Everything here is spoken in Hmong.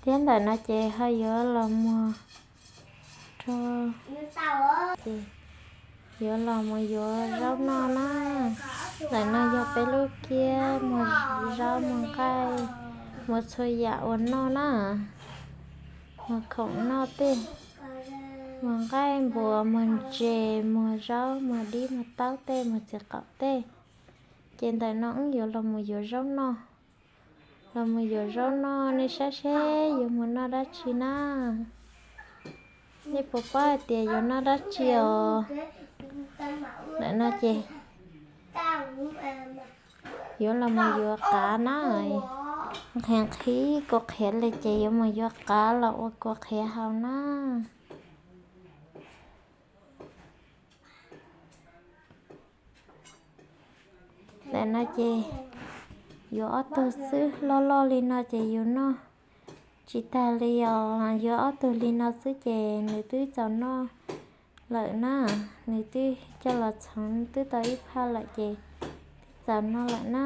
Thiab ntawm no ces ho yuav los mus rau, ces yuav los mus yuav zaub noj na. Ntawm no yog peb lub kiab muag zaub muag nqaij, muag txhua yam uas noj na. Muag khoom noj tej, muag nqaij npuas, muag ntses, muag zaub, muag dib, muag taub tej, muag txiv qaum tej. Ces ntawm no wb yuav los mus yuav zaub noj. Los mus yuav zaub noj, nej saib seb yuav mus noj dab tsi na. Nej puas paub hais tias yuav noj dab tsi os? Ntawm no ces yuav los mus yuav qav na. Nqhis nqhis kua qhiav li ces yuav mus yuav qav los ua kua qhiav haus na. Ntawm no ces yuav ob tug xwb, loj loj li no ces yus noj tsis tag li os. Yuav ob tug li no xwb ces nws twb txaus noj lawm na. Nws twb coj los txhoov twb tau ib phaj lawm ces twb txaus noj lawm na.